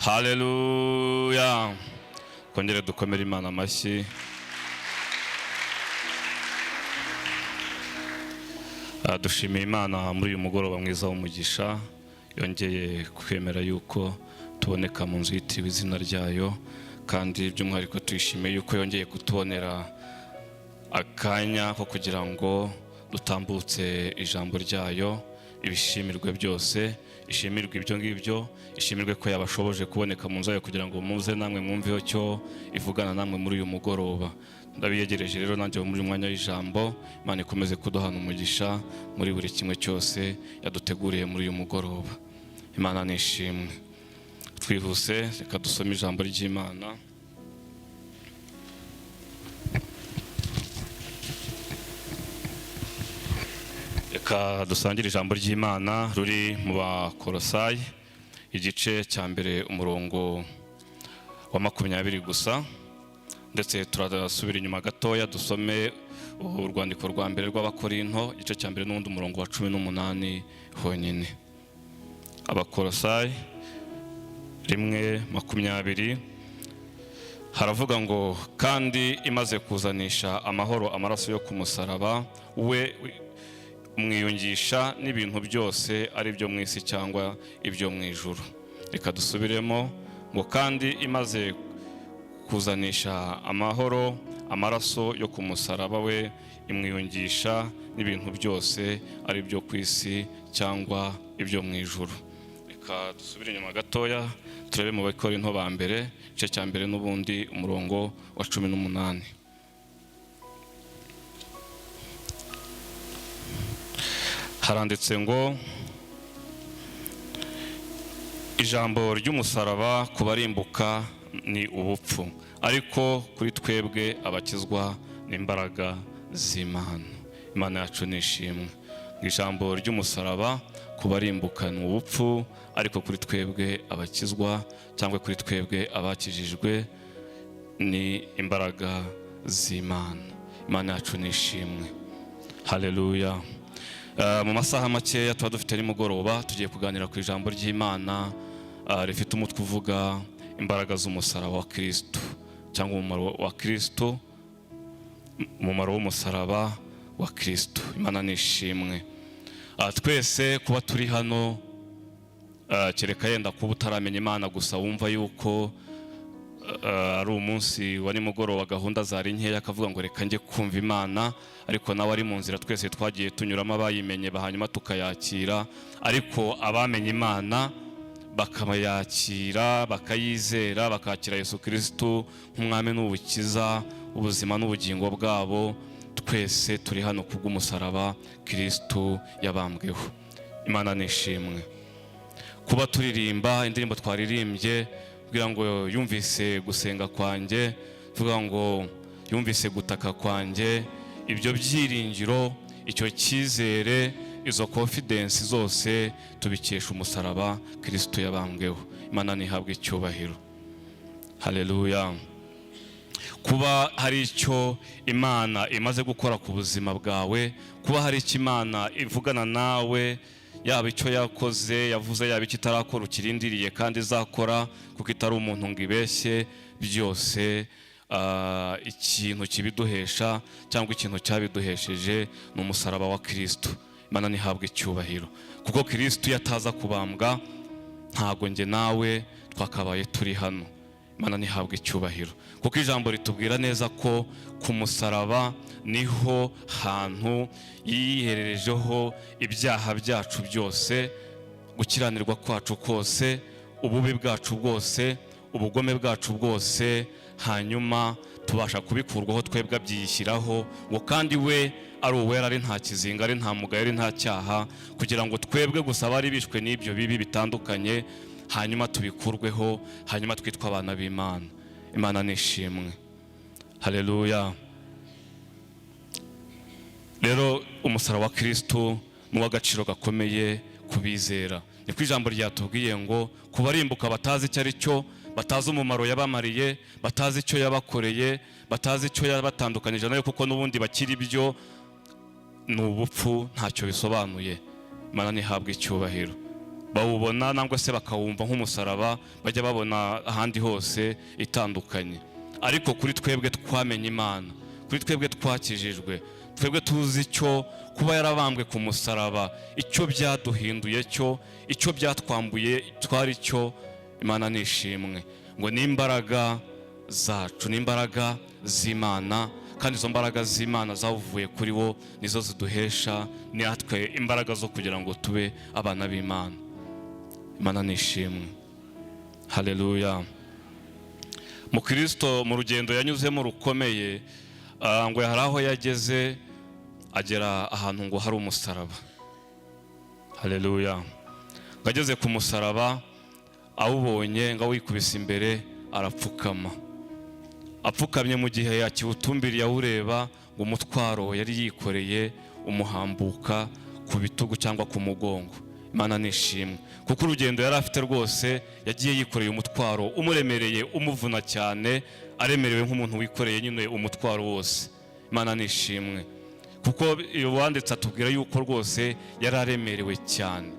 Haleluya! Kongere dukomere Imana amashyi. Dushimiye Imana muri uyu mugoroba mwiza w'umugisha, yongeye kwemera yuko tuboneka mu nzu yitiriwe izina ryayo, kandi by'umwihariko tuyishimiye yuko yongeye kutubonera akanya ko kugira ngo dutambutse ijambo ryayo. Ibishimirwe byose, ishimirwe ibyo ngibyo, ishimirwe ko yabashoboje kuboneka mu nzu yayo kugira ngo muze namwe mwumveho cyo ivugana namwe muri uyu mugoroba. Ndabiyegereje rero nanjye muri uyu mwanya w'ijambo. Imana ikomeze kuduhana umugisha muri buri kimwe cyose yaduteguriye muri uyu mugoroba. Imana nishimwe. Twihuse, reka dusome ijambo ry'Imana. Reka dusangire ijambo ry'Imana ruri mu Bakolosayi, igice cya mbere, umurongo wa 20 gusa, ndetse turasubira inyuma gatoya dusome urwandiko rwa mbere rw'Abakorinto, igice cya mbere n'undi umurongo wa 18 honyine. Abakolosayi 1:20 haravuga ngo: kandi imaze kuzanisha amahoro amaraso yo ku musaraba we, mwiyungisha n'ibintu byose, ari byo mu isi cyangwa ibyo mu ijuru. Reka dusubiremo ngo: kandi imaze kuzanisha amahoro amaraso yo ku musaraba we, imwiyungisha n'ibintu byose, ari byo ku isi cyangwa ibyo mu ijuru. Reka dusubire inyuma gatoya turebe mu Bakorinto ba mbere, igice cya mbere n'ubundi umurongo wa 18. Haranditse ngo: ijambo ry'umusaraba ku barimbuka ni ubupfu, ariko kuri twebwe abakizwa n'imbaraga z'Imana. Imana yacu ni ishimwe. Ijambo ry'umusaraba ku barimbuka ni ubupfu, ariko kuri twebwe abakizwa cyangwa kuri twebwe abakijijwe ni imbaraga z'Imana. Imana yacu ni ishimwe. Haleluya. Mu masaha makeya tuba dufite nimugoroba, tugiye kuganira ku ijambo ry'Imana rifite umutwe uvuga imbaraga z'umusaraba wa Kristo, cyangwa umumaro wa Kristo, umumaro w'umusaraba wa Kristo. Imana ni ishimwe. Twese kuba turi hano, kereka yenda kuba utaramenya Imana gusa wumva yuko ari umunsi wa nimugoroba, gahunda zari nkeya, akavuga ngo reka njye kumva Imana, ariko nawe ari mu nzira twese twagiye tunyuramo, abayimenye hanyuma tukayakira, ariko abamenye Imana bakabayakira, bakayizera, bakakira Yesu Kristo nk'umwami n'ubukiza, ubuzima n'ubugingo bwabo, twese turi hano kubw'umusaraba Kristo yabambweho. Imana ni ishimwe. Kuba turirimba indirimbo twaririmbye kugira ngo yumvise gusenga kwanjye, tuvuga ngo yumvise gutaka kwanjye, ibyo byiringiro, icyo cyizere, izo confidence zose tubikesha umusaraba Kristo yabambweho. Imana ntihabwe icyubahiro. Haleluya. Kuba hari icyo Imana imaze gukora ku buzima bwawe, kuba hari icyo Imana ivugana nawe, yaba icyo yakoze yavuze, yaba icyo itarakora ukirindiriye kandi izakora, kuko itari umuntu ngo ibeshye, byose ikintu kibiduhesha cyangwa ikintu cyabiduhesheje ni umusaraba wa Kristo. Imana ntihabwe icyubahiro, kuko Kristo iyo ataza kubambwa ntabwo njye nawe twakabaye turi hano. Imana ntihabwe icyubahiro, kuko ijambo ritubwira neza ko ku musaraba niho hantu yihererejeho ibyaha byacu byose, gukiranirwa kwacu kose, ububi bwacu bwose, ubugome bwacu bwose, hanyuma tubasha kubikurwaho twebwe abyishyiraho, ngo kandi we ari uwera, ari nta kizinga, ari nta mugayo, ari nta cyaha, kugira ngo twebwe gusa bari bishwe n'ibyo bibi bitandukanye, hanyuma tubikurweho, hanyuma twitwa abana b'Imana. Imana ni ishimwe. Haleluya. Rero umusaraba wa Kristo ni uw'agaciro gakomeye kubizera. Niko ijambo ryatubwiye ngo kubarimbuka batazi icyo ari cyo, batazi umumaro yabamariye, batazi icyo yabakoreye, batazi icyo yabatandukanyije nayo, kuko n'ubundi bakiri byo ni ubupfu, ntacyo bisobanuye. Imana ntihabwe icyubahiro. Bawubona nangwa se bakawumva nk'umusaraba bajya babona ahandi hose itandukanye. Ariko kuri twebwe twamenye Imana, kuri twebwe twakijijwe, twebwe tuzi icyo kuba yarabambwe ku musaraba, icyo byaduhinduye, cyo icyo byatwambuye twari cyo. Imana nishimwe ngo ni imbaraga zacu, ni imbaraga z'Imana. Kandi izo mbaraga z'Imana zavuye kuri wo nizo ziduhesha natwe imbaraga zo kugira ngo tube abana b'Imana. Imana nishimwe, haleluya. Mukristo mu rugendo yanyuzemo rukomeye, ngo hari aho yageze, agera ahantu ngo hari umusaraba. Haleluya. Ngo ageze ku musaraba, awubonye, ngo awikubise imbere, arapfukama. Apfukamye, mu gihe yakiwutumbiriye awureba, ngo umutwaro yari yikoreye umuhambuka ku bitugu cyangwa ku mugongo. Imana nishimwe, kuko urugendo yari afite rwose yagiye yikoreye umutwaro umuremereye, umuvuna cyane, aremerewe nk'umuntu wikoreye nyine umutwaro wose. Imana nishimwe, kuko uwanditse atubwira yuko rwose yari aremerewe cyane.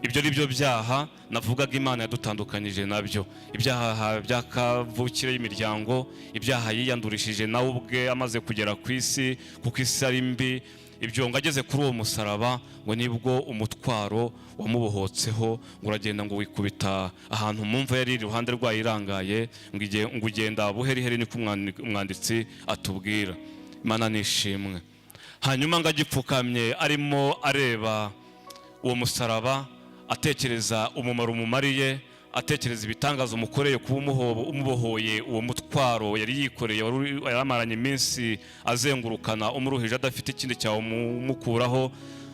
Ibyo ni byo byaha navugaga Imana yadutandukanyije nabyo: ibyaha bya kavukire y'imiryango, ibyaha yiyandurishije nawe ubwe amaze kugera ku isi, kuko isi ari mbi. Ibyo, ngo ageze kuri uwo musaraba, ngo nibwo umutwaro wamubohotseho, ngo uragenda, ngo wikubita ahantu mu mva yari iruhande rwayo irangaye, ngo ugenda buheriheri, niko umwanditsi atubwira. Imana nishimwe. Hanyuma ngo agipfukamye, arimo areba uwo musaraba, atekereza umumaro umumariye, atekereza ibitangaza umukoreye kuba umubohoye uwo mutwaro yari yikoreye, wari yari amaranye iminsi azengurukana, umuruhije, adafite ikindi cyawumukuraho,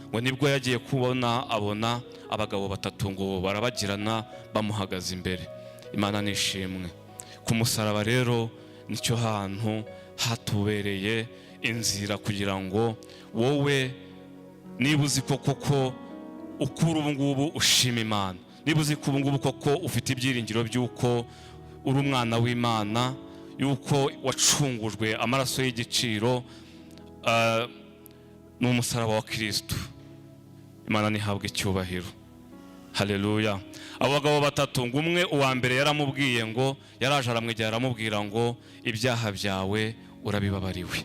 ngo nibwo yagiye kubona, abona abagabo batatu ngo barabagirana, bamuhagaze imbere. Imana nishimwe. Ku musaraba rero nicyo hantu hatubereye inzira kugira ngo wowe, niba uzi ko koko ukura ubu ngubu ushima Imana, niba uzi ko ubu ngubu koko ufite ibyiringiro by'uko uri umwana w'Imana, y'uko wacungujwe amaraso y'igiciro, ni umusaraba wa Kirisitu. Imana ntihabwe icyubahiro, haleluya. Abo bagabo batatu, ngo umwe, uwa mbere yaramubwiye ngo, yaraje aramwegera, aramubwira ngo: "Ibyaha byawe urabibabariwe."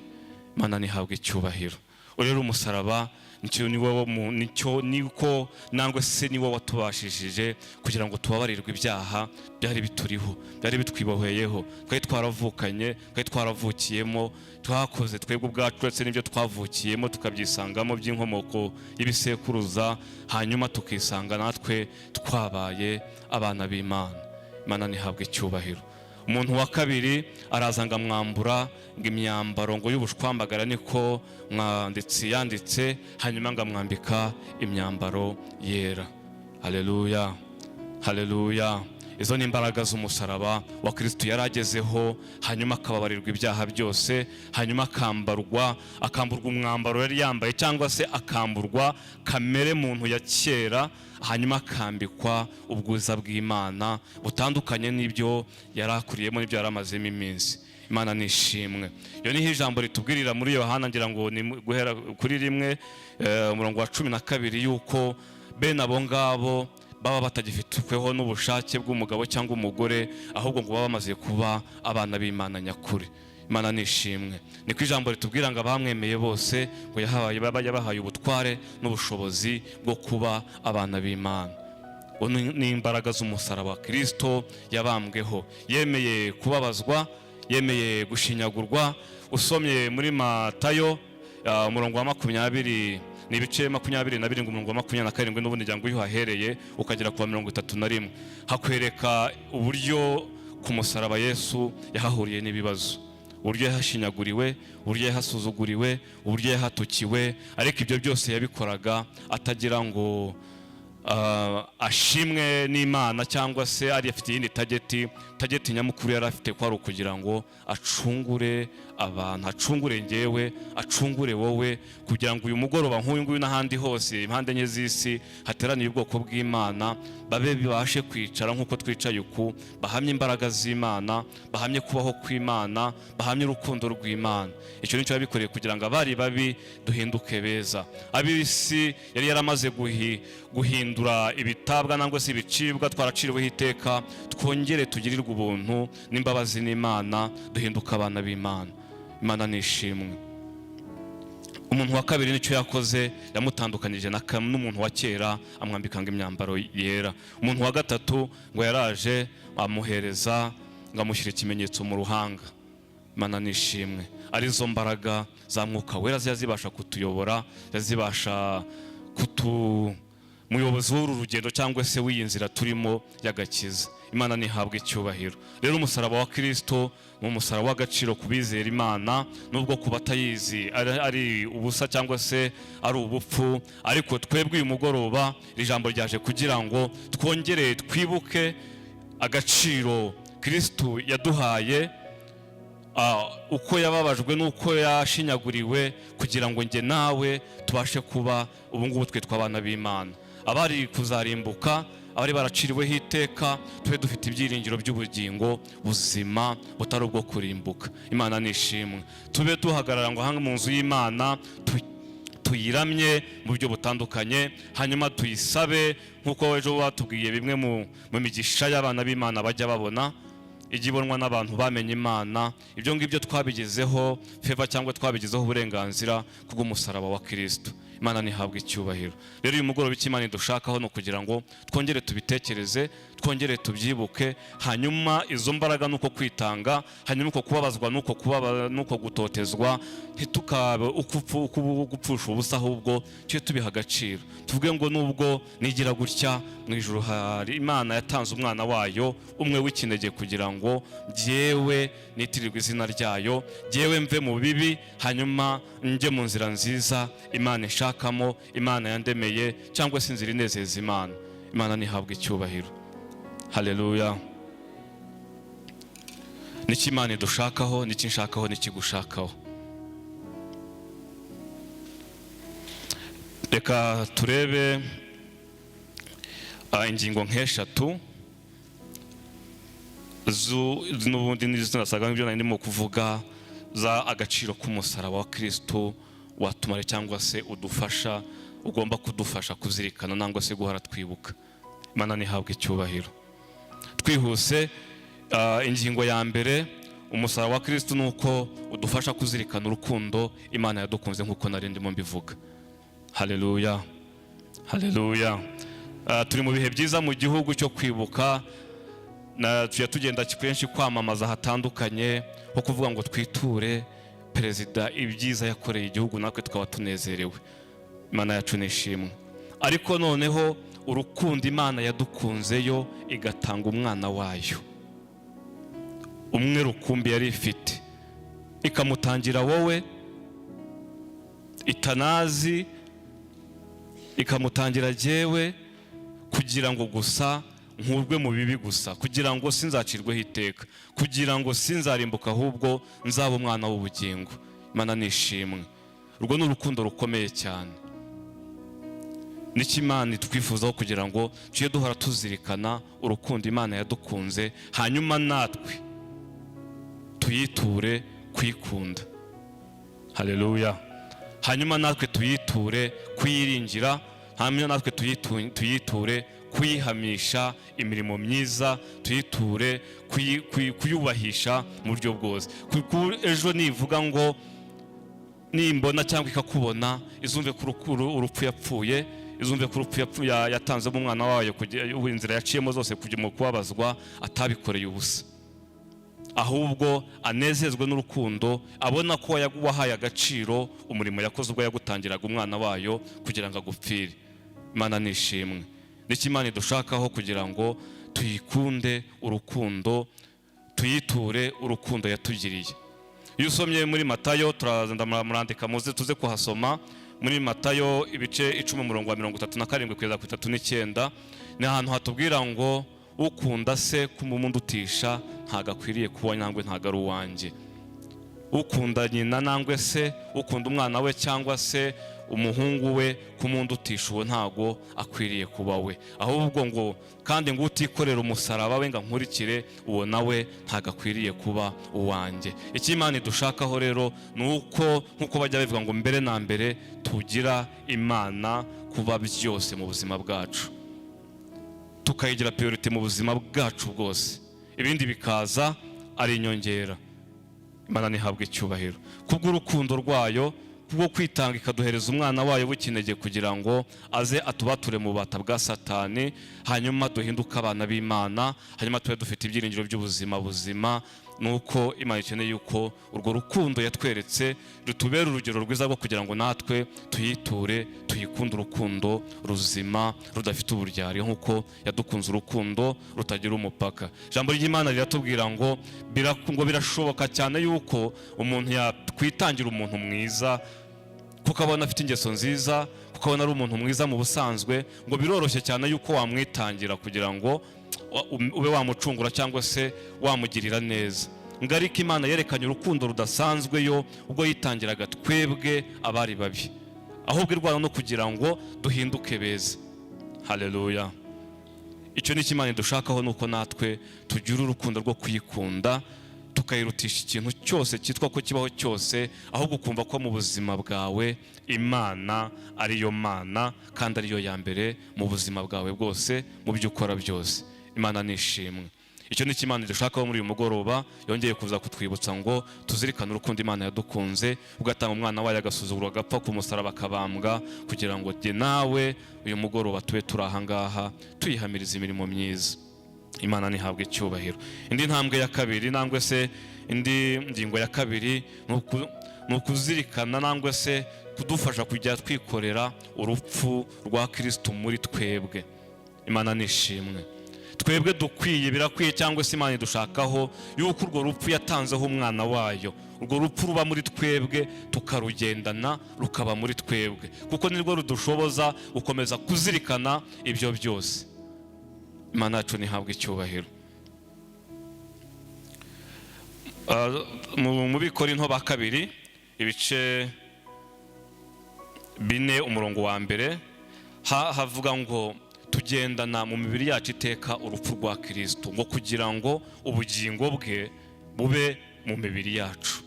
Imana ntihabwe icyubahiro. Rero umusaraba nicyo, ni wowe nicyo, niko nangwe se ni wowe watubashishije kugira ngo tubabarirwe ibyaha byari bituriho, byari bitwiboheyeho, twari twaravukanye, twari twaravukiyemo, twakoze twebwe ubwacu, uretse n'ibyo twavukiyemo tukabyisangamo by'inkomoko y'ibisekuruza, hanyuma tukisanga natwe twabaye abana b'Imana. Imana ntihabwe icyubahiro. Umuntu wa kabiri araza ngo amwambura ngo imyambaro ngo y'ubushwambagara, niko mwanditsi yanditse, hanyuma ngo amwambika imyambaro yera. Haleluya, haleluya. Izo ni imbaraga z'umusaraba wa Kirisitu yari agezeho, hanyuma akababarirwa ibyaha byose, hanyuma akamburwa umwambaro yari yambaye, cyangwa se akamburwa kamere muntu ya kera, hanyuma akambikwa ubwiza bw'Imana butandukanye n'ibyo yari akuriyemo, n'ibyo yari amazemo iminsi. Imana nishimwe. Iyo niho ijambo ritubwirira muri Yohana, ngira ngo ni guhera kuri 1, umurongo wa 12, yuko bene abo ngabo baba batagifitweho n'ubushake bw'umugabo cyangwa umugore, ahubwo ngo baba bamaze kuba abana b'Imana nyakuri. Imana nishimwe. Niko ijambo ritubwira ngo abamwemeye bose ngo yabahaye ubutware n'ubushobozi bwo kuba abana b'Imana. Uwo ni imbaraga z'umusaraba wa Kirisito yabambweho. Yemeye kubabazwa, yemeye gushinyagurwa. Usomye muri Matayo, umurongo wa 20, ni ibice 27, umurongo wa 27 n'ubundi, ngira ngo iyo uhahereye ukagera ku wa 31, hakwereka uburyo ku musaraba Yesu yahahuriye n'ibibazo, uburyo yahashinyaguriwe, uburyo yahasuzuguriwe, uburyo yahatukiwe. Ariko ibyo byose yabikoraga atagira ngo ashimwe n'Imana cyangwa se ari afite iyindi target. Target nyamukuru yari afite ko ari ukugira ngo acungure. Abantu acungure ngewe, acungure wowe, kugira ngo uyu mugoroba nk'uyu nguyu n'ahandi hose impande enye z'isi hateraniye ubwoko bw'Imana, babe bibashe kwicara nk'uko twicaye uku, bahamye imbaraga z'Imana, bahamye kubaho kw'Imana, bahamye urukundo rw'Imana. Icyo nicyo yabikoreye, kugira ngo abari babi duhinduke beza. Ab'isi yari yaramaze guhindura ibitabwa nangwa se ibicibwa, twaraciriweho iteka, twongere tugirirwe ubuntu n'imbabazi n'Imana, duhinduke abana b'Imana. Imana ni ishimwe. Umuntu wa kabiri nicyo yakoze, yamutandukanyije n'umuntu wa kera, amwambika ngo imyambaro yera. Umuntu wa gatatu ngo yaraje amuhereza ngo amushyira ikimenyetso mu ruhanga. Imana ni ishimwe. Arizo mbaraga za Mwuka Wera ziba zibasha kutuyobora, ziba zibasha kutu muyobozi w'uru rugendo cyangwa se w'iyi nzira turimo y'agakiza. Imana ntihabwe icyubahiro. Rero umusaraba wa Kirisito ni umusaraba w'agaciro ku bizera Imana, nubwo ku batayizi ari ubusa cyangwa se ari ubupfu. Ariko twebwe uyu mugoroba iri jambo ryaje kugira ngo twongere twibuke agaciro Kirisito yaduhaye, uko yababajwe n'uko yashinyaguriwe, kugira ngo njye nawe tubashe kuba ubu ngubu twitwa abana b'Imana. Abari kuzarimbuka, abari baraciriweho iteka, tube dufite ibyiringiro by'ubugingo buzima butari ubwo kurimbuka. Imana ni ishimwe. Tube duhagarara ngo hano mu nzu y'Imana tuyiramye mu buryo butandukanye, hanyuma tuyisabe nk'uko ejo batubwiye bimwe mu migisha y'abana b'Imana bajya babona, ijya ibonwa n'abantu bamenye Imana. Ibyo ngibyo twabigezeho favor cyangwa twabigezeho uburenganzira kubw'umusaraba wa Kirisito. Imana ntihabwe icyubahiro. Rero uyu mugoroba icyo Imana idushakaho ni ukugira ngo twongere tubitekereze, twongere tubyibuke, hanyuma izo mbaraga nuko kwitanga, hanyuma uko kubabazwa nuko gutotezwa, ntitukabe gupfusha ubusa, ahubwo tujye tubiha agaciro, tuvuge ngo nubwo nigira gutya, mu ijuru hari Imana yatanze umwana wayo umwe w'ikinege kugira ngo jyewe nitirirwe izina ryayo, jyewe mve mu bibi, hanyuma njye mu nzira nziza Imana ishakamo, Imana yandemeye, cyangwa se inzira inezeza Imana. Imana ntihabwe icyubahiro. Haleluya. Niki Imana idushakaho? Niki nshakaho? Niki gushakaho? Reka turebe ingingo nk'eshatu n'ubundi n'izo nasaga nk'ibyo nari ndimo kuvuga, za agaciro k'umusaraba wa Kristo watumara cyangwa se udufasha, ugomba kudufasha kuzirikana nangwa se guhora twibuka. Imana ntihabwe icyubahiro. Twihuse, ingingo ya mbere, umusaraba wa Kristo ni uko udufasha kuzirikana urukundo Imana yadukunze, nk'uko nari ndimo mbivuga. Haleluya, haleluya. Turi mu bihe byiza mu gihugu cyo kwibuka, na tujya tugenda kenshi kwamamaza hatandukanye, nko kuvuga ngo twiture perezida ibyiza yakoreye igihugu, natwe tukaba tunezerewe. Imana yacu ni ishimwe. Ariko noneho urukundo Imana yadukunzeyo igatanga umwana wayo umwe rukumbi yari ifite, ikamutangira wowe itanazi, ikamutangira jyewe, kugira ngo gusa nkurwe mu bibi gusa, kugira ngo sinzacirweho iteka, kugira ngo sinzarimbuka, ahubwo nzaba umwana w'ubugingo. Imana ni ishimwe. Urwo ni urukundo rukomeye cyane. Nicyo Imana itwifuzaho, kugira ngo tujye duhora tuzirikana urukundo Imana yadukunze, hanyuma natwe tuyiture kuyikunda. Haleluya. Hanyuma natwe tuyiture kuyiringira, hanyuma natwe tuyiture kuyihamisha imirimo myiza, tuyiture kuyubahisha mu buryo bwose. Kuko ejo nivuga ngo nimbona cyangwa ikakubona, izumve ko urupfu yapfuye, izumve ko urupfu yatanzemo umwana wayo, inzira yaciyemo zose kujya mu kubabazwa atabikoreye ubusa, ahubwo anezezwe n'urukundo abona ko wahaye agaciro umurimo yakoze ubwo yagutangiraga umwana wayo kugira ngo agupfire. Imana ni ishimwe. Nicyo Imana idushakaho, kugira ngo tuyikunde urukundo, tuyiture urukundo yatugiriye. Iyo usomye muri Matayo, turaza murandika muze tuze kuhasoma, muri Matayo ibice 10 umurongo wa 37 kugeza ku 39, ni ahantu hatubwira ngo ukunda se kumundutisha ntago akwiriye kuba nyangwe, ntago ari uwanjye. Ukunda nyina nangwe se ukunda umwana we cyangwa se umuhungu we kumundutisha, uwo ntago akwiriye kuba we. Ahubwo ngo kandi ngo utikorera umusaraba we ngo ankurikire, uwo nawe ntago akwiriye kuba uwanjye. Icyo Imana idushakaho rero ni uko, nk'uko bajya babivuga ngo mbere na mbere tugira Imana kuba byose mu buzima bwacu, tukayigira priorité mu buzima bwacu bwose, ibindi bikaza ari inyongera. Imana ntihabwe icyubahiro kubw'urukundo rwayo, kubwo kwitanga ikaduhereza umwana wayo w'ikinege kugira ngo aze atubature mu bubata bwa Satani, hanyuma duhinduke abana b'Imana, hanyuma tube dufite ibyiringiro by'ubuzima buzima. Nuko Imana ikeneye yuko urwo rukundo yatweretse rutubera urugero rwiza rwo kugira ngo natwe tuyiture, tuyikunde urukundo ruzima rudafite uburyarya, nk'uko yadukunze urukundo rutagira umupaka. Ijambo ry'Imana riratubwira ngo birashoboka cyane yuko umuntu yakwitangira umuntu mwiza, kuko abona afite ingeso nziza, kuko abona ari umuntu mwiza mu busanzwe, ngo biroroshye cyane yuko wamwitangira kugira ngo ube wamucungura cyangwa se wamugirira neza. Ngo ariko Imana yerekanye urukundo rudasanzwe yo ubwo yitangiraga twebwe abari babi, ahubwo irwana no kugira ngo duhinduke beza. Haleluya! Icyo ni Imana idushakaho, nuko natwe tugira urukundo rwo kuyikunda, tukayirutisha ikintu cyose cyitwa ko kibaho cyose, ahubwo ukumva ko mu buzima bwawe Imana ariyo Mana kandi ariyo ya mbere mu buzima bwawe bwose, mu byo ukora byose. Imana nishimwe. Icyo ni Imana idushakaho muri uyu mugoroba, yongeye kuza kutwibutsa ngo tuzirikane urukundo Imana yadukunze, ugatanga umwana wayo agasuzugurwa, agapfa ku musaraba, akabambwa, kugira ngo jye nawe uyu mugoroba tube turi aha ngaha tuyihamiriza imirimo myiza. Imana ntihabwe icyubahiro. Indi ntambwe ya kabiri, nangwe se indi ngingo ya kabiri, ni ukuzirikana nangwe se kudufasha kujya twikorera urupfu rwa Kristo muri twebwe. Imana nishimwe. Twebwe dukwiye, birakwiye, cyangwa se Imana idushakaho yuko urwo rupfu yatanzeho umwana wayo, urwo rupfu ruba muri twebwe, tukarugendana, rukaba muri twebwe, kuko nirwo rudushoboza gukomeza kuzirikana ibyo byose. Imana yacu ntihabwe icyubahiro. Mu Bikorinto ba kabiri ibice 4 umurongo wa 1 havuga ngo tugendana mu mibiri yacu iteka urupfu rwa Kristo, ngo kugira ngo ubugingo bwe bube mu mibiri yacu.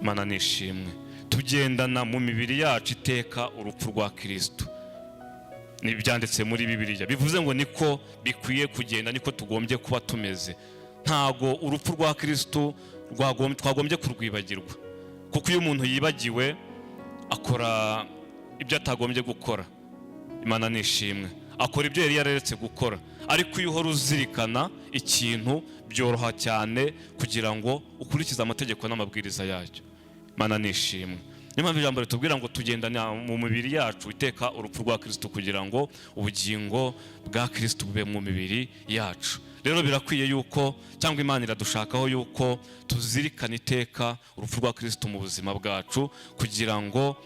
Imana nishimwe. Tugendana mu mibiri yacu iteka urupfu rwa Kristo, nibyanditse muri Bibiliya, bivuze ngo niko bikwiye kugenda, niko tugombye kuba tumeze. Ntago urupfu rwa Kristo twagombye kurwibagirwa, kuko iyo umuntu yibagiwe akora ibyo atagombye gukora. Imana nishimwe. Akora ibyo yari yararetse gukora. Ariko iyo uhora uzirikana ikintu, byoroha cyane kugira ngo ukurikize amategeko n'amabwiriza yacyo. Imana nishimwe. Niyo mpamvu ijambo ritubwira ngo tugendana mu mibiri yacu iteka urupfu rwa Kristo, kugira ngo ubugingo bwa Kristo bube mu mibiri yacu. Rero birakwiye yuko, cyangwa Imana iradushakaho yuko tuzirikana iteka urupfu rwa Kristo mu buzima bwacu, kugira ngo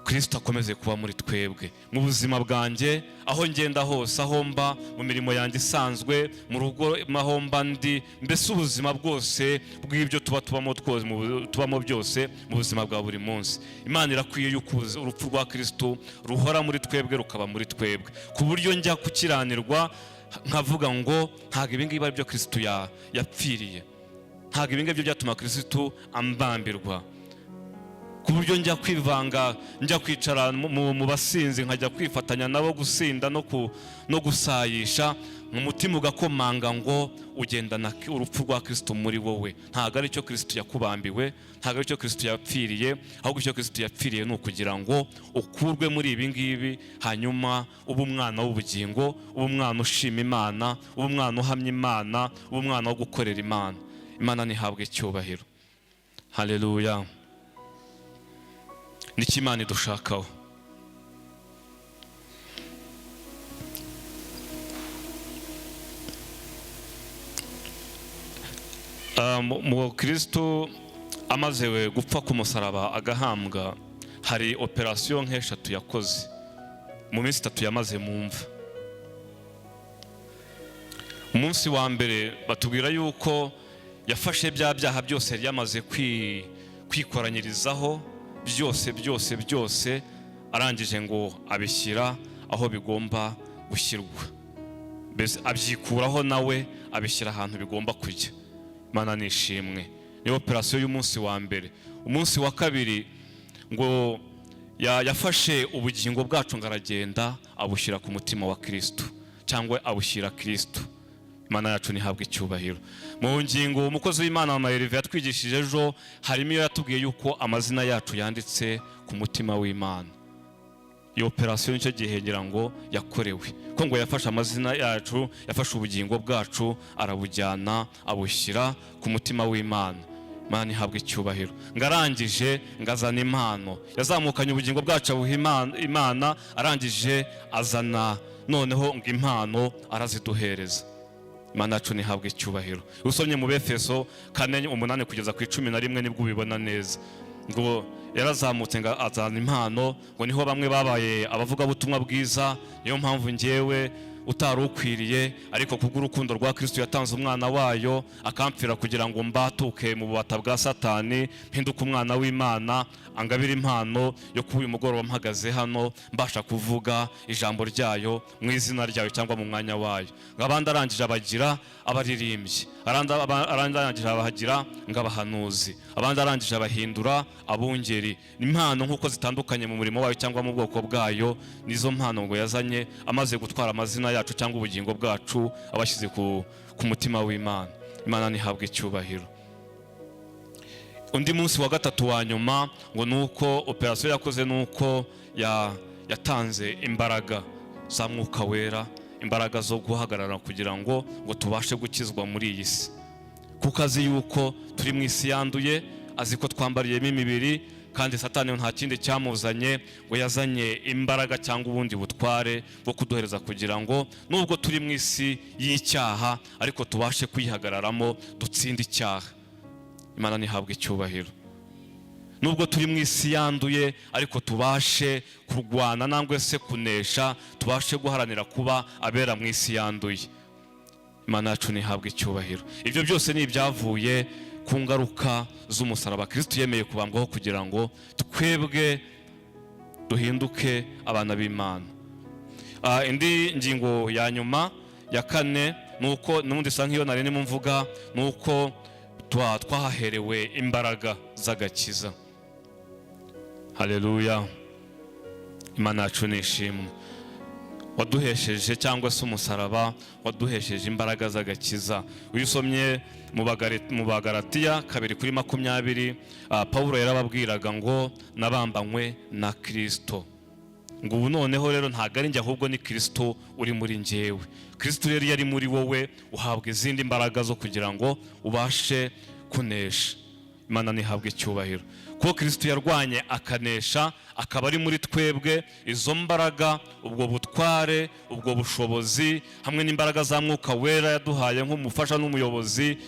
Kristo akomeze kuba muri twebwe. Mu buzima bwanjye, aho ngenda hose, aho mba, mu mirimo yanjye isanzwe, mu rugo aho mba ndi, mbese ubuzima bwose bw'ibyo tuba tubamo twose, tubamo byose mu buzima bwa buri munsi. Imana irakwiye yuko urupfu rwa Kristo ruhora muri twebwe, rukaba muri twebwe, ku buryo njya gukiranirwa nkavuga ngo ntabwo ibi ngibi ari byo Kristo yapfiriye, ntabwo ibi ngibi byatuma Kristo ambambirwa, ku buryo njya kwivanga, njya kwicara mu basinzi, nkajya kwifatanya nabo gusinda no gusayisha, mu mutima ugakomanga ngo ugendana urupfu rwa Kristo muri wowe. Ntabwo ari cyo Kristo yakubambiwe, ntabwo ari cyo Kristo yapfiriye, ahubwo icyo Kristo yapfiriye ni ukugira ngo ukurwe muri ibi ngibi, hanyuma ube umwana w'ubugingo, ube umwana ushima Imana, ube umwana uhamya Imana, ube umwana wo gukorera Imana. Imana ntihabwe icyubahiro. Haleluya. Niki Imana idushakaho? Mu Kristo amaze gupfa ku musaraba agahambwa, hari operasiyo nk'eshatu yakoze mu minsi 3 yamaze mu mva. Umunsi wa mbere batubwira yuko Yafashe bya byaha byose yari yamaze kwikoranyirizaho byose byose byose, arangije ngo abishyira aho bigomba gushyirwa, mbese abyikuraho nawe abishyira ahantu bigomba kujya. Imana ni ishimwe. Ni operasiyo y'umunsi wa mbere. Umunsi wa kabiri ngo yafashe ubugingo bwacu ngo aragenda abushyira ku mutima wa Kristo, cyangwa abushyira Kristo. Imana yacu ntihabwe icyubahiro. Mu ngingo umukozi w'Imana wa Mayerive yatwigishije ejo, harimo iyo yatubwiye yuko amazina yacu yanditse ku mutima w'Imana. Iyo operasiyo nicyo gihe ngira ngo yakorewe, ko ngo yafashe amazina yacu, yafashe ubugingo bwacu arabujyana abushyira ku mutima w'Imana. Imana ihabwa icyubahiro. Ngo arangije ngo azana impano, yazamukanye ubugingo bwacu abuha Imana, arangije azana noneho ngo impano araziduhereza. Imana yacu ntihabwe icyubahiro. Usomye mu Befeso 4:8-11 nibwo ubibona neza. Ngo yarazamutse ngo azana impano, ngo niho bamwe babaye abavugabutumwa bwiza. Niyo mpamvu ngewe utari ukwiriye, ariko kubw'urukundo rwa Kristo yatanze umwana wayo akampfira kugira ngo mbatuke mu bubata bwa Satani, mpinduke umwana w'Imana, angabire impano yo kuba uyu mugoroba mpagaze hano mbasha kuvuga ijambo ryayo mu izina ryayo cyangwa mu mwanya wayo. Ngo abandi arangije abagira abaririmbyi, abandi arangije abahagira ngo abahanuzi, abandi arangije abahindura abungeri. Impano nk'uko zitandukanye mu murimo wayo cyangwa mu bwoko bwayo, nizo mpano ngo yazanye amaze gutwara amazina yacu cyangwa ubugingo bwacu abashyize ku mutima w'Imana. Imana ntihabwe icyubahiro. Undi munsi wa gatatu wa nyuma ngo ni uko operasiyo yakoze, ni uko yatanze imbaraga za Mwuka Wera, imbaraga zo guhagarara kugira ngo tubashe gukizwa muri iyi si, kuko azi yuko turi mu isi yanduye, azi ko twambariyemo imibiri, kandi Satani nta kindi cyamuzanye, ngo yazanye imbaraga cyangwa ubundi butware bwo kuduhereza kugira ngo nubwo turi mu isi y'icyaha ariko tubashe kuyihagararamo, dutsinde icyaha. Imana ntihabwe icyubahiro. Nubwo turi mu isi yanduye ariko tubashe kurwana nangwa se kunesha, tubashe guharanira kuba abera mu isi yanduye. Imana yacu ntihabwe icyubahiro. Ibyo byose ni ibyavuye ku ngaruka z'umusaraba Kristo yemeye kubambwaho kugira ngo twebwe duhinduke abana b'Imana. Indi ngingo ya nyuma ya kane ni uko n'ubundi isa nk'iyo nari ndimo mvuga, ni uko twahaherewe imbaraga z'agakiza. Haleluya, Imana yacu ni ishimwe. Waduhesheje cyangwa se umusaraba waduhesheje imbaraga z'agakiza. Iyo usomye mu Bagaratiya 2:20, Pawulo yarababwiraga ngo nabambanywe na Kristo, ngo ubu noneho rero ntabwo ari njye, ahubwo ni Kristo uri muri njyewe. Kristo rero iyo ari muri wowe uhabwa izindi mbaraga zo kugira ngo ubashe kunesha. Imana ntihabwe icyubahiro. Kuko Kristo yarwanye akanesha akaba ari muri twebwe, izo mbaraga, ubwo butware, ubwo bushobozi hamwe n'imbaraga za Mwuka Wera yaduhaye nk'umufasha n'umuyobozi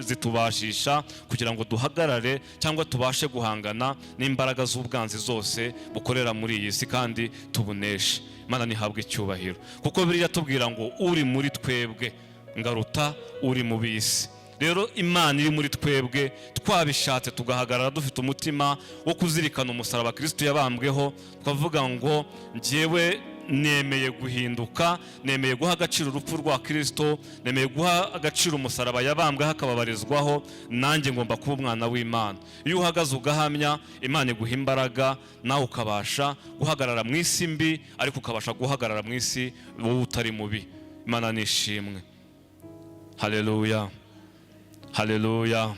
zitubashisha kugira ngo duhagarare cyangwa tubashe guhangana n'imbaraga z'ubwanzi zose bukorera muri iyi si kandi tubuneshe. Imana ntihabwe icyubahiro, kuko biriya tubwira ngo uri muri twebwe ngaruta uri mu bisi. Rero Imana iri muri twebwe, twabishatse tugahagarara dufite umutima wo kuzirikana umusaraba Kristo yabambweho, twavuga ngo njyewe nemeye guhinduka, nemeye guha agaciro urupfu rwa Kristo, nemeye guha agaciro umusaraba yabambweho akababarizwaho, nanjye ngomba kuba umwana w'Imana. Iyo uhagaze ugahamya, Imana iguha imbaraga, nawe ukabasha guhagarara mu isi mbi, ariko ukabasha guhagarara mu isi wowe utari mubi. Imana ni ishimwe. Haleluya, haleluya.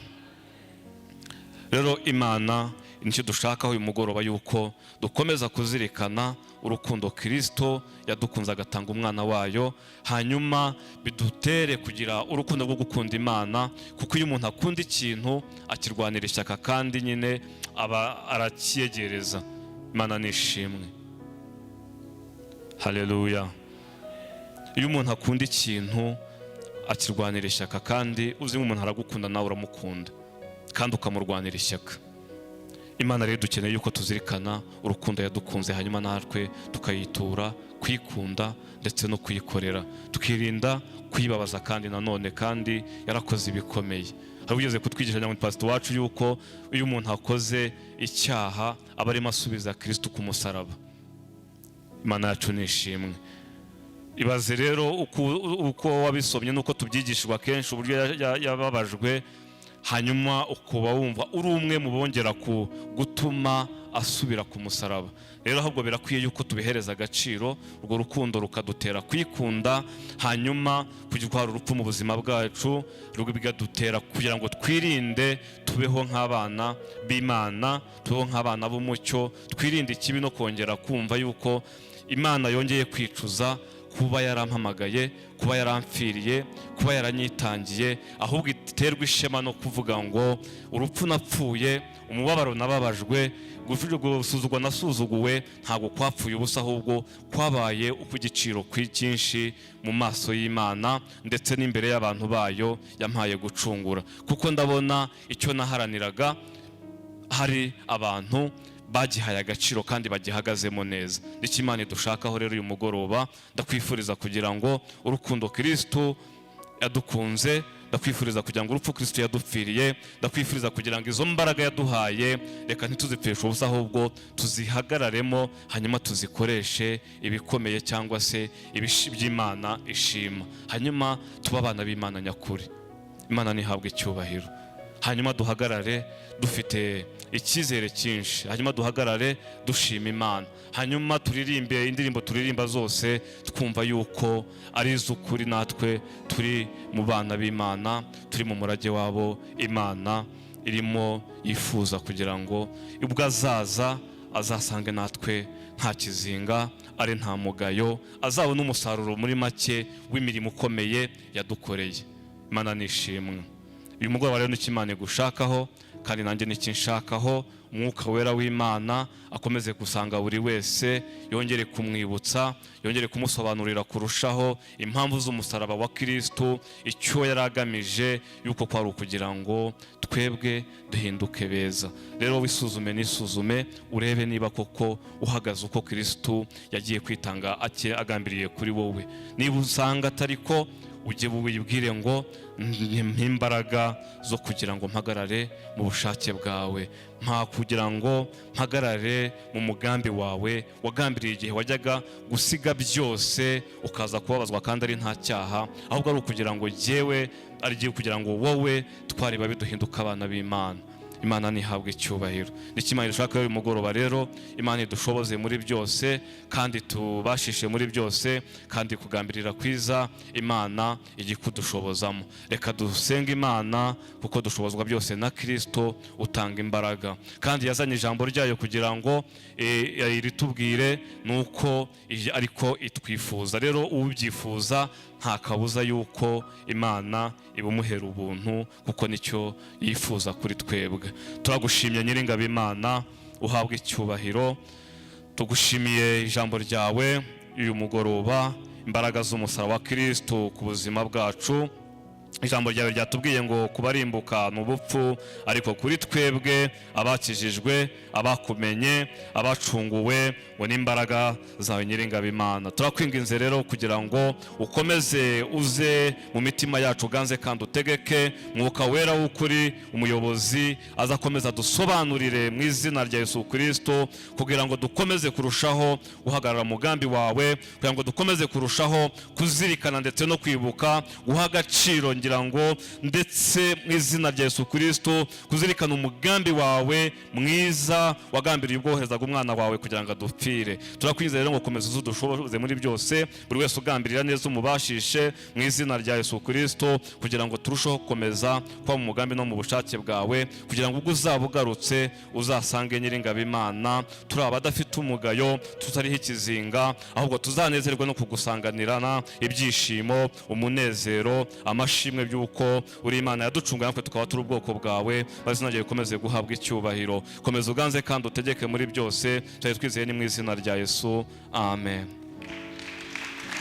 Rero Imana nicyo dushakaho uyu mugoroba, yuko dukomeza kuzirikana urukundo Kirisito yadukunze agatanga umwana wayo, hanyuma bidutere kugira urukundo rwo gukunda Imana, kuko iyo umuntu akunda ikintu akirwanira ishyaka kandi nyine aba arakiyegereza. Imana ni ishimwe. Haleluya. Iyo umuntu akunda ikintu akirwanira ishyaka, kandi uzi umuntu aragukunda nawe uramukunda kandi ukamurwanira ishyaka. Imana rero dukeneye yuko tuzirikana urukundo yadukunze, hanyuma natwe tukayitura kuyikunda ndetse no kuyikorera, tukirinda kuyibabaza. Kandi nanone kandi yarakoze ibikomeye. Hari ugeze kutwigisha ngo pastor wacu yuko iyo umuntu akoze icyaha aba arimo asubiza Kristo ku musaraba. Imana yacu ni ishimwe. Ibaze rero uko wabisomye n'uko tubyigishijwe akenshi, uburyo yababajwe, hanyuma ukuba wumva uri umwe mu bongera ku gutuma asubira ku musaraba. Rero ahubwo birakwiye yuko tubihereza agaciro, urwo rukundo rukadutera kuyikunda, hanyuma kugira urupfu mu buzima bwacu bikadutera kugira ngo twirinde, tubeho nk'abana b'Imana, tubeho nk'abana b'umucyo, twirinde ikibi no kongera kumva yuko Imana yongeye kwicuza kuba yarampamagaye, kuba yarampfiriye, kuba yaranyitangiye. Ahubwo iterwa ishema no kuvuga ngo urupfu napfuye, umubabaro nababajwe, gusuzugwa nasuzuguwe, ntabwo kwapfuye ubusa, ahubwo kwabaye ukw'igiciro cyinshi mu maso y'Imana ndetse n'imbere y'abantu bayo yampaye gucungura, kuko ndabona icyo naharaniraga hari abantu bagihaye agaciro kandi bagihagazemo neza. Nicyo Imana idushakaho. Rero uyu mugoroba ndakwifuriza kugira ngo urukundo Kristo yadukunze, ndakwifuriza kugira ngo urupfu Kristo yadupfiriye, ndakwifuriza kugira ngo izo mbaraga yaduhaye reka ntituzipfishe ubusa, ahubwo tuzihagararemo, hanyuma tuzikoreshe ibikomeye cyangwa se iby'Imana ishima, hanyuma tube abana b'Imana nyakuri. Imana ntihabwe icyubahiro. Hanyuma duhagarare dufite icyizere cyinshi, hanyuma duhagarare dushima Imana, hanyuma turirimbe indirimbo turirimba zose twumva yuko ari iz'ukuri, natwe turi mu bana b'Imana, turi mu murage wabo Imana irimo yifuza kugira ngo ubwo azaza azasange natwe nta kizinga, ari nta mugayo, azabona umusaruro muri make w'imirimo ikomeye yadukoreye. Imana nishimwe. Uyu mugoroba rero nicyo Imana igushakaho, kandi nanjye nicyo nshakaho. Umwuka Wera w'Imana akomeze gusanga buri wese, yongere kumwibutsa, yongere kumusobanurira kurushaho impamvu z'umusaraba wa Kristo, icyo yari agamije, yuko kwari ukugira ngo twebwe duhinduke beza. Rero wisuzume n'isuzume, urebe niba koko uhagaze uko Kristo yagiye kwitanga agambiriye kuri wowe. Niba usanga atari ko, ujye wibwire ngo mpa imbaraga zo kugira ngo mpagarare mu bushake bwawe, mpa kugira ngo mpagarare mu mugambi wawe wagambiriye igihe wajyaga gusiga byose ukaza kubabazwa kandi ari nta cyaha, ahubwo ari ukugira ngo jyewe, ari kugira ngo wowe twari babi duhinduke abana b'Imana. Imana ntihabwe icyubahiro. Nicyo Imana ishaka uyu mugoroba. Rero Imana idushoboze muri byose kandi tubashishe muri byose, kandi kugambirira kwiza Imana ijye kudushobozamo. Reka dusenge Imana, kuko dushobozwa byose na Kristo utanga imbaraga, kandi yazanye ijambo ryayo kugira ngo iritubwire, nuko ariko itwifuza. Rero ubyifuza nta kabuza yuko Imana ibumuhera ubuntu, kuko nicyo yifuza kuri twebwe. Turagushimye Nyiringabo Imana, uhabwa icyubahiro. Tugushimiye ijambo ryawe uyu mugoroba, imbaraga z'umusaraba wa Kristo ku buzima bwacu. Ijambo ryawe ryatubwiye ngo kubarimbuka ni ubupfu, ariko kuri twebwe abakijijwe, abakumenye, abacunguwe, ngo n'imbaraga zawe Nyiringabo Imana. Turakwinginze rero kugira ngo ukomeze uze mu mitima yacu, uganze kandi utegeke. Mwuka Wera w'ukuri, umuyobozi, azakomeza dusobanurire mu izina rya Yesu Kristo, kugira ngo dukomeze kurushaho guhagarara umugambi wawe, kugira ngo dukomeze kurushaho kuzirikana ndetse no kwibuka guha agaciro, ngira ngo ndetse mu izina rya Yesu Kristo kuzirikana umugambi wawe mwiza wagambiriye ubwo woherezaga umwana wawe kugira ngo adupfire. Turakwizera rero ngo komeza uzudushoboze muri byose, buri wese ugambirira neza umubashishe mu izina rya Yesu Kristo, kugira ngo turusheho gukomeza kuba mu mugambi no mu bushake bwawe, kugira ngo ubwo uzaba ugarutse uzasange Nyiringabo Imana turi abadafite umugayo, tutariho ikizinga, ahubwo tuzanezerwe no kugusanganirana ibyishimo, umunezero, amashimwe by'uko uri Imana yaducunguye, natwe tukaba turi ubwoko bwawe. Maze izina ryawe rikomeze guhabwa icyubahiro. Komeza uganze kandi utegeke muri byose. Twari twizeye ni mu izina rya Yesu, amen.